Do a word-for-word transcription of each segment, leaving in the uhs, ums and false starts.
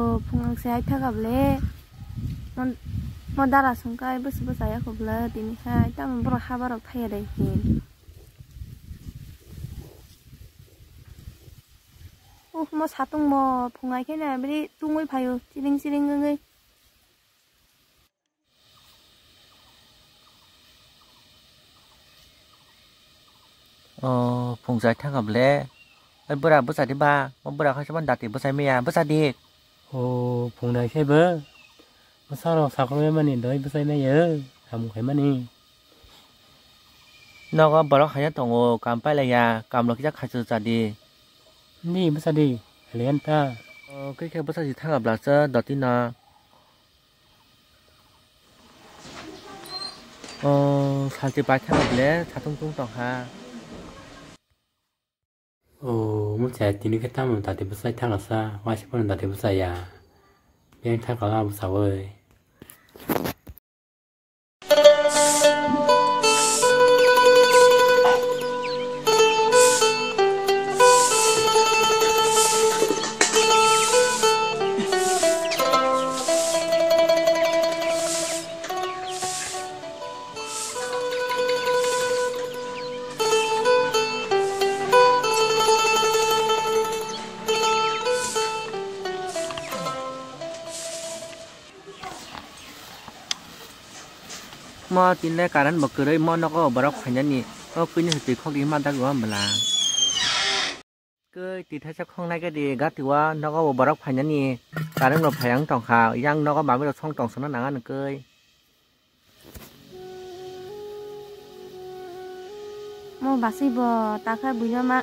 O phungang se hai thaka ble. Mo, mo dara sungkai bwswk bwsa ya kho ble tini hai tamo borok haba rok thaya dai hin. Uh, mo satung mo phungai khe na bri tungwi phaio chiring chiring wngwi. O phung chai thang ble. Ai bwra bwsa di ba. O bwra kha sabo dati bwsai maya bwsa di. O phung nai se bo. Bwsa rok sakhro mani doi bwsai maya. Ham khai mani. Nogo borok haino tongo kam pailaiya kam rok kisa khaichuk cha di. Di bwsa di. Lenta. O khe khe bwsa si thang bla cha dati na. O salchi paithak ble satung tung tongkha. O mungsa tini khe tamo dati bwsai thangasa waisa phano dati bwsaya. Beng thangkha bwsawi. Mo tinle current bo kwrwi mo nogo borok phainani o kwini hwtwi khok di ma dagwi o bwla. Kei twi thaisa khongnai khe di gati o nogo bo borok phainani current bo phai ang tongkha yang nogo mamwi rok song tong songna nang ani kei. Mo baswi bo takha buino ma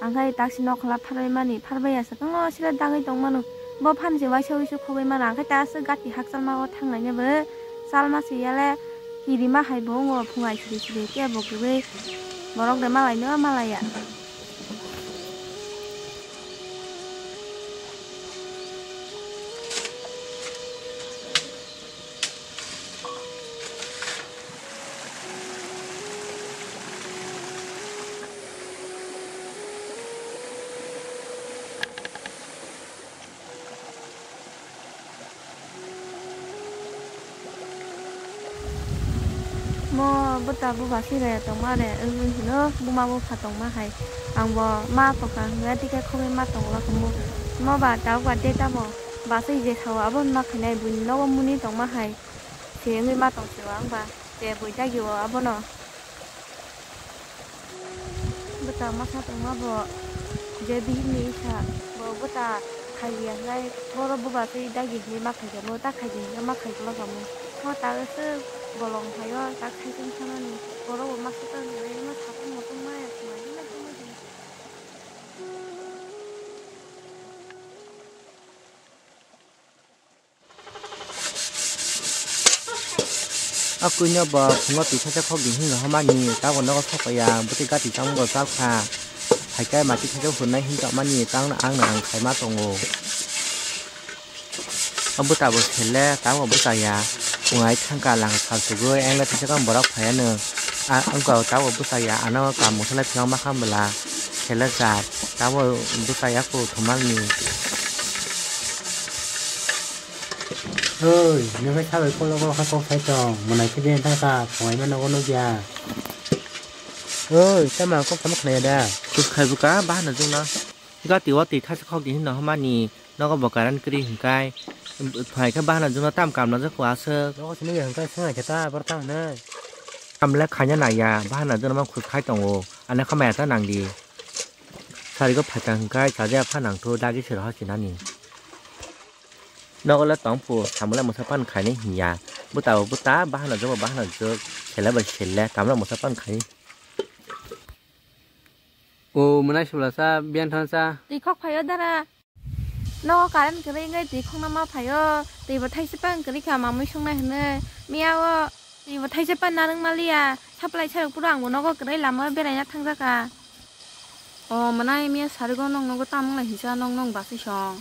ang khai taksi nokhola pharbai mani pharbai asa tongo sila dagwi tong mano bo phan se waisa waisa khogwi mano ang khai ta aswk gati hakchal ma o thangnai ne bo chalma se yale kirima hai bo wngo phungai siri siri kebo kwrwi borok de malai no malai ya. Mo bwta buba siraya tongma re wngwi hino buma bupha tongma hai ang bo ma tongkha hwnwi tikhe khogwi ma tongla khe mo ba tabuk ba de tamo basai je sao abono ma khainai buini nogo muni tongma hai se wngwi ma tong se ang ba je bui dagi o abono. Bwta masa tongma bo je bihikni isa bo bwta khaiya hwnai boro buba twi dagi hinwi ma khaikha bo ta khaidi hinwi ma khaikha ma kamo. Mo ta aswk bolong phaio ta khaising sanani borok bo masa tongmani ma satung motung maya khwlai ma tongma di. O kwino bo phungo twi thaisa khok di hinwi hwnmani, tabuk nogo sok ya, bwtwi gati changbo chalkha. Hai khe mati thaisa hwnwi hinwi tongmani, tangno ang nang khaima tongo. O bwta bo sele, tabuk bwsa ya, phungai thangkha lang sal sugwi, engle thaisa borok phaiya nw. A wngkha tabuk bwsa ya, ano kaam mosole phiyok ma kha bwla, sele jat, tabuk bwsa ya kho thumalni. Oi, nokhe sabai kolok kolok khe kok sai tong, mwnai khe biyang thangkha, phungaima nogo nukya. Oi, tamo ang kok tamo khnaya da? Kwkhai bwkha bahano jwngno. Gati o twi thaisa khok di hinwi hwnmani, nogo bo current kwrwi hwnkhai, phai khe bahano jwngno tam kam nang jak aswk. Nogo sini hwnkhai swngai khe ta, bor ta hwnwi. Tamle khaina nangya, bahano jwngno mang khut khai tongo, ano kha maya ta nang di. Sarigo phaikha hwnkhai chajakya pha nangthu, dagi se rohor sinani. Nogo le tong phu, samung le mwsa pan khainai hinya. Bwta bo bwta, bahano jwk bo bahano jwk, sele bo sele, tamle mwsa pan khai. O mwnai subla sa, biyan thang sa. Twi khok phaio dara. Nogo current kwrwi wngwi twi khokna ma phaio. Twi bo thaisa pan kwrwi kha, mamwi songnai hwnwi. Miya o twi bo thaisa pan narwk maliya. Supply sarok phuru ang bo nogo kwrwi lama o beraina thangjakha. O mwnai miya sarigo nong nogo tamo wngla hinsa nong nong basai song.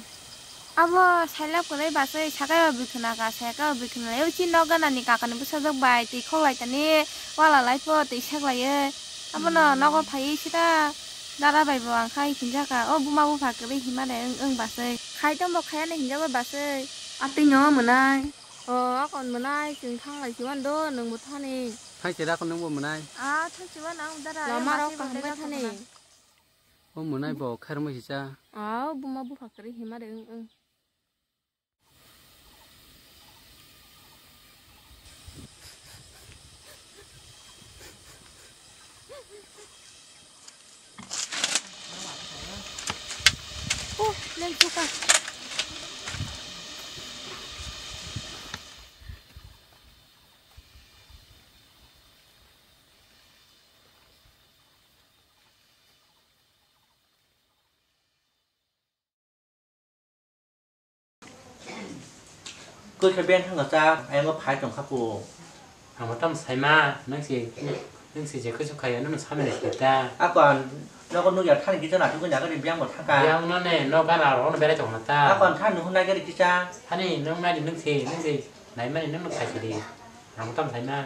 Abo sailab kwrwi basai sakai o bwkhwna ka sakai o bwkhwna lai o chini nok gana ni kaka ni bwsajak bai twi khok lai tani wala lai pho twi sek lai e. Abono nogo phaiwi sita Dara bai bo ang khai hinjaka. O buma bupha kwrwi hima de wng, wng basai. Khai tong bo khaya ne hinjago basai. Atwi no mwnai. O akon mwnai chwng thang lai si wan do nwng bo thani. Thang se da kon nwng bo mwnai. A thang si wan ang dara. Lama rok kaham bai thani. O mwnai bo khairma sisa. A buma bupha kwrwi hima de wng, wng. Oh, lel suka. Koi khe ben thangka cha, ayang phai tong kha po. Ang bo tamo saima, nang si, nang si je khusu khayo, nang samene sita. Ako an, nogo nugya thani kisa na thugwi na gari biang bo thangka. Biang no ne, no gana ro no berai tong na ta. Ako an thani hunai gari kisa. Thani nang nai di nang si, nang si, nai mani nang khai si di. Ang bo tamo saima.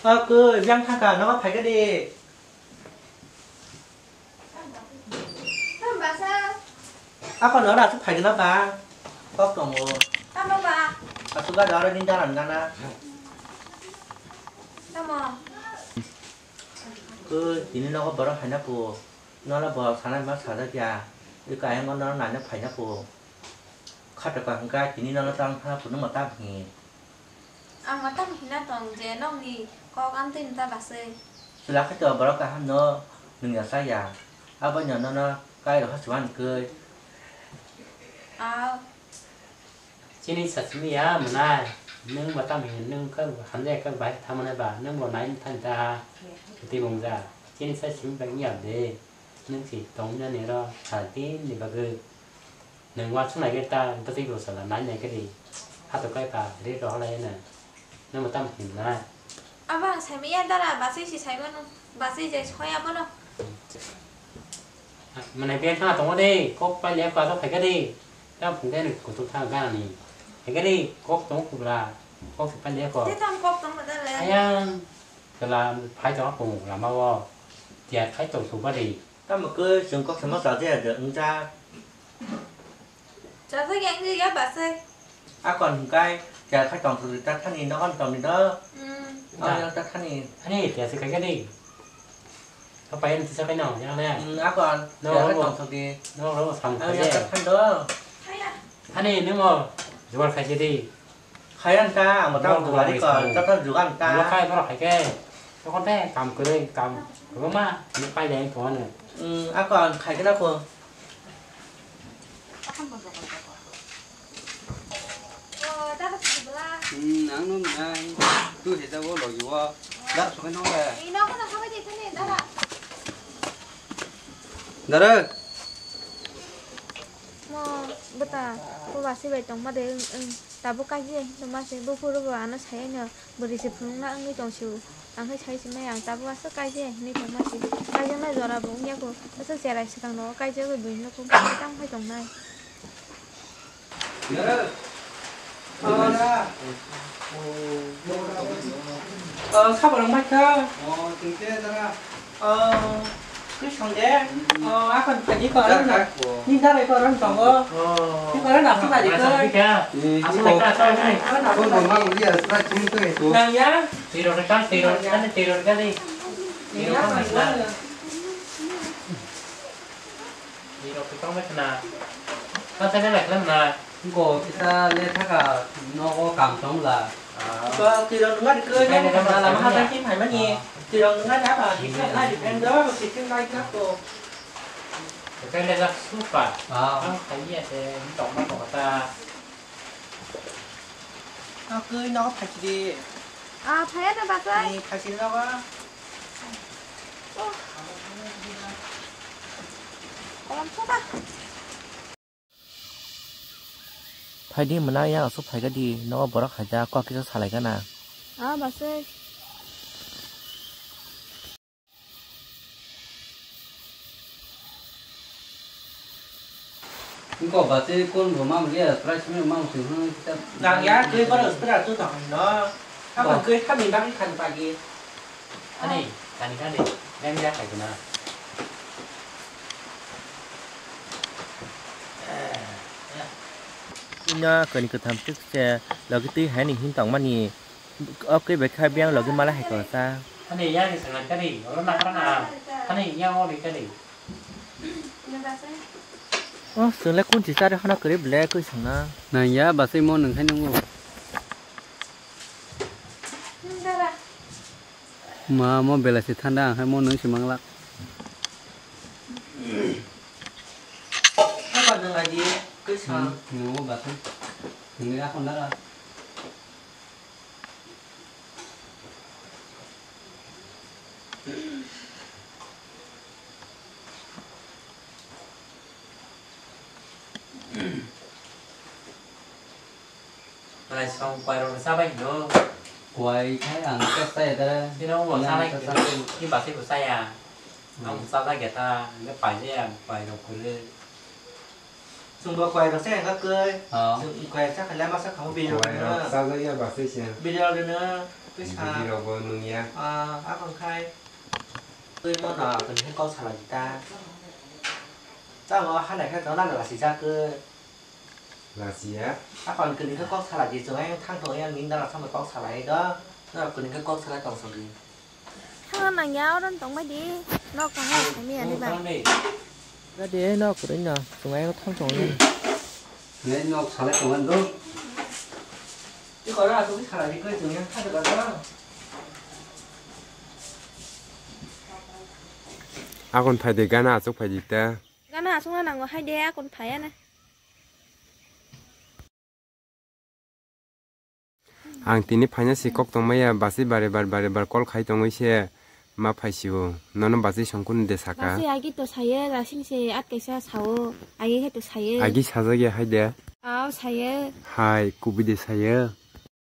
Ako biang thangka, nogo phai gari. Ako no na aswk phaikhe na ba? Kok tongo. Tamo ba? Aswk gari aro nini dalan gana. Tamo? Ko tini nogo borok haina po. Nono borok sanai ma sajak ya. Iko ayang nono naina phaina po. Khato ka hwnkha tini nono tang thana phunukma tamo hini. Ang ma tamo hina tong je nokni kok amtwi mta baswi. Chwla khe to borok kaham no nwng ya cha ya. Abono nono kai rokha chuan kwi. Aw. Chini sachimi ya mwnai. Nwng ma tamo hin nwng khe hamjai khe bai thamani ba nwng bo nai thani ta. Twi mungja. Chini sachimi bai ya de. Nwng si tongmani ro sal tin ni bagwi. Nwng uansuk nai khe ta bwtwi bo chwla nai nai khe di. Hato kai pha re rohor lai na. Nwng bo tamo him na. Abo ang saimanya dara, basai si saimano, basai je soya bono. Mane biyang thangna tongo de, kok pai le kwchak phaikha de. Ta phung khe ni kutuk thang gana ni. Phaikha de, kok tongo kubla, kok si pai le ko. Te tam kok tong da le. Ayang, kala phai tong ko lama o. Tiya khai tong su ba de. Tamo khe chwng kok sama cha jaya de wngja. Chajak ya wngya basai. Akon hwnkhe jar khai tong thwk ta thani nogon tong ni do. Hmm. Oh, yang ta thani. Thani tiya se khai kani. Kapai ni tisa kai no yang le. Hmm, akon no jar khai tong thwk di. No ro sam khai. Yang ta thani do. Thani nimo jual khai di. Khayan ta, amo ta duari ko, ta ta jugan ta. Amo khai borok khai khe. Tokon te kam kwrwi, kam kwbangma, ni pai le tongano. Hmm, ako ang khai khe na ko. Hmm, ang no nai. Tu he ta wo lo yo. Da so no le. Ino ko na khabai de thani dara. Dara. Mo bwta ko basi bai tongma de, wng, wng. Tabuk kaijaya hinwi tongma se, buphuru bo ano sai no bwrwi se phunukna wngwi tong sio. Ang khe sai se maya, ang tabuk aswk kaijaya hinwi tongma se. Kaijaknai jora bo wngya kho, aswk cherai swkang rogo kaijagwi buini nukung khe tamo khai tongnai. Khabar wngmai kha. Kwi song de. Oh, akon phaidi ko ron. Ni dalai ko ron tongo. Ni ko ron asuk bai ko. Asuk bai ka, asuk bai. Nang ya? Tiro ka, tiro ka, tiro ka ni. Tiro ka. Tiro ka tong na. Ka sa na na. Ko kita le thaka nogo kam tong la. Ko tiro nunga ko ne lama ha ta ki phai mani. Tiro nunga na ba ki sa na di pendo ko ki tin lai ka ko. Kailaijak supa. Ah. Ang khaiya se, tongma tongta. Ah, kwi nogo phaikidi. Ah, phaiya na basai? Ni phaikidi nogo. Oh. Kolam supa. Phaidi mwnai, yang aswk phaikha di, nogo borok haida kok kisa salaikha na. Ah, basai. Wngkha ba tei kon bo mam liya, price ni mam sing hwn kita. Nang ya, twi bono spera tu tong no. Apa twi kami bagi khan pagi. Ani, kani kani, nem ya khai na. No kani kwtham twk se logi twi hai ni hin tong mani. O kwi bai kha biyang logi mala hai ko sa. Ani ya ni sangan kani, oro na kara na. Ani ya o ni kani. O sung le kun chi chari hana kari ble kwi sung na. Nang ya basai mo nung khai nungo. Ma mo belai se thanda ang hai mo nung se manglak. Apa nung aji kwi sa. Hmm, nungo basai. Nung ya khon dara. Malai song kwai rok sa bai no. Kwai khai ang khe sa ya dara. Bino bo sa bai. Ni basai bo sa ya. Ang sa sa ge ta, ang pai je ang kwai rok kule. Chwng bo kwai rok se wngkha kwi. Oh. Chwng kwai rok chakha le masa kha o video rok no. Kwai rok chajakya basai se. Video rok no twi sa. Video rok bo nungya. Ah, akon khai. Twi mo no twi khe kok salai di ta. Chang o hanai khe to nang lasi jak kwi. Lasi ya. Akon kwi khe kok salai di chwng ayang thang thong yang ning dala sambai kok salai do. Nang kwi khe kok salai tong sogwi. Thangna nangya, oro tongbai di. Nok tong hai, kami ani ba. Gadi, nok kwrwi no, chwng ayang thang thong ni. Ne nok salai tong do. Ti kora tu sala di koi chwng yang thang thong do. Akon phai de gana achuk phai di ta. Gana achukna nango hai de, akon phai ya na. Ang tini phaina si kok tongmaya, basi bare bar bare bar call khai tongwi se ma phaisio. Nono basi songkun de saka. Basi agi to saye, rasing se at kaisa sao, agi he to saye. Agi sajak ya hai de. Ao saye. Hai, kubi de saye.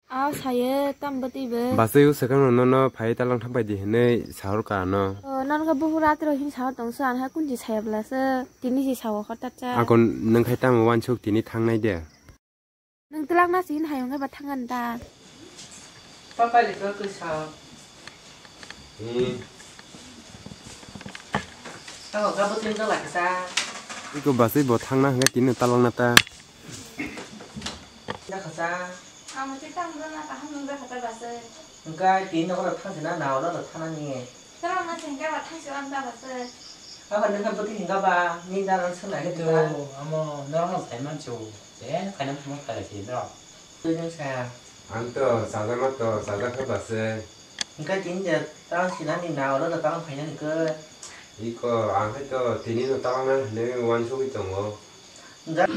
Ao saye, tam bati be. Basi u sakang nono phai talang thampai di hinui sahor ka no. O, nono ka buhur atro hin sahor tong so, an ha kunji saya bla se, tini si sao hotat cha. Akon nang khai tamo wansuk tini thangnai de. Nwng twlangna si hwn hai wngkhe ba thangani da. Papai le twlak kisa. Hmm. Tamo ka bwtwi wngkha lai kisa. Iko basai bo thangna hwnkhe tini talangna ta. Da kisa. Amo twi tamo na kaham nung da kata basai. Wngkha tini nogo rok thang sina na olo rok thanani. Twlangna si hwnkhe ba thangsi ang da basai. Abo nungkha bwtwi hwnkha ba ni da rang swnai khe. Ito, amo norok no sai mancho. Eh, khaina phano khailai se norok. Twi nung saya. Ang to chajakma to chajak kha ba se. Hwnkhe tini je tang sinani na oro no tang phainani khe. Iko, ang khe to tini no tang na hinwi wansugwi tongo. Hwnkhe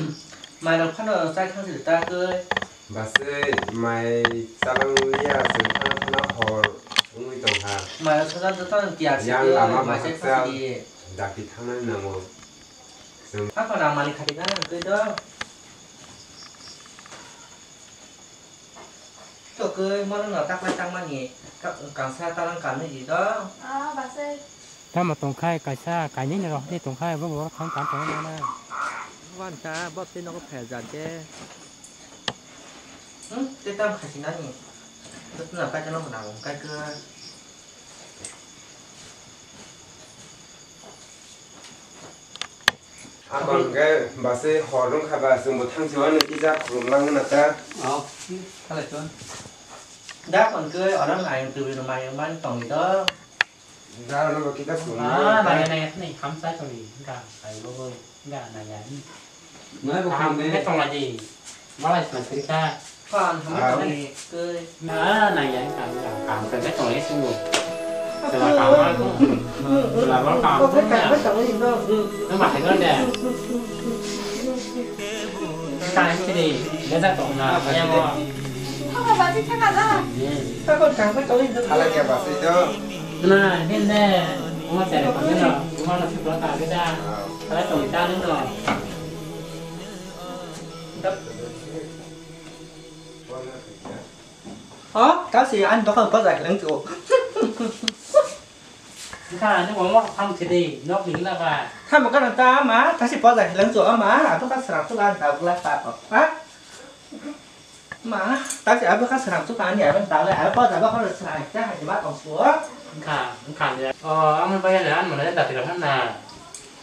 mai rok phano chai thang si ta khe. Ba se mai chalang liya se thang thang hor wngwi tong kha. Mai rok sajak joto no tiyar si khe, lama mai chai thang si di. Dakti thangnani nango. Chwng. Haphano ang malik khati gana rwtwi do. Tokoi mono no taklai tangmani ka-, kangsa talang kanwi di do. Ah, basai. Tamo tongkhai kaisa kainwi ni rok ni tongkhai bo bo khang kan tong mano. Wan ta bo tei nogo phai jar de. Hmm, tei tam khasi nani. Totna kai tano hwnang kai khe. Akon hwnkhe basai hor wngkha ba, chwngbo thangsi uanw kisa khulum lang wngna ta. Oh, khalai to. Da kon khe oro nai twi rw mai man tongwi do. Da oro bo kisa khulum lang wngna ta. Ah, nai nai ni hamsa tongwi ga ai bo bo ga nai ya ni. Nai bo khulum de. Tongla di. Malai sma sirika. Kan hamai tongwi twi. Na na ya kam ya kam ka ka tong le sungu. Sela kam ma ko. Sela ba kam ko ya. Na ma hai ko de. Ka ni de. Ya da tong na ya mo. Thaka ba si thaka da. Ka ko thang ko tong do. Ala kya ba si do. Na din de. Mo se ko na. Mo na si ko ta ga da. Ala tong ta ni no. Ha? Kasi ani dokan bazar hilang tu. Ka ni mo mo tham kede nok ni la ba. Tham ka ta ma, kasi bazar hilang tu ma, atu ka serang tu kan ta gula ta ko. Ha? Ma, kasi abo ka serang tu kan ya ban ta le, abo bazar ba ko serang ta ha ba tong su. Ka, ka ya. Oh, amun ba ya le an mo le da ti ka na.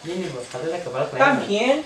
Ni ni bo ta le ka ba. Tam hin.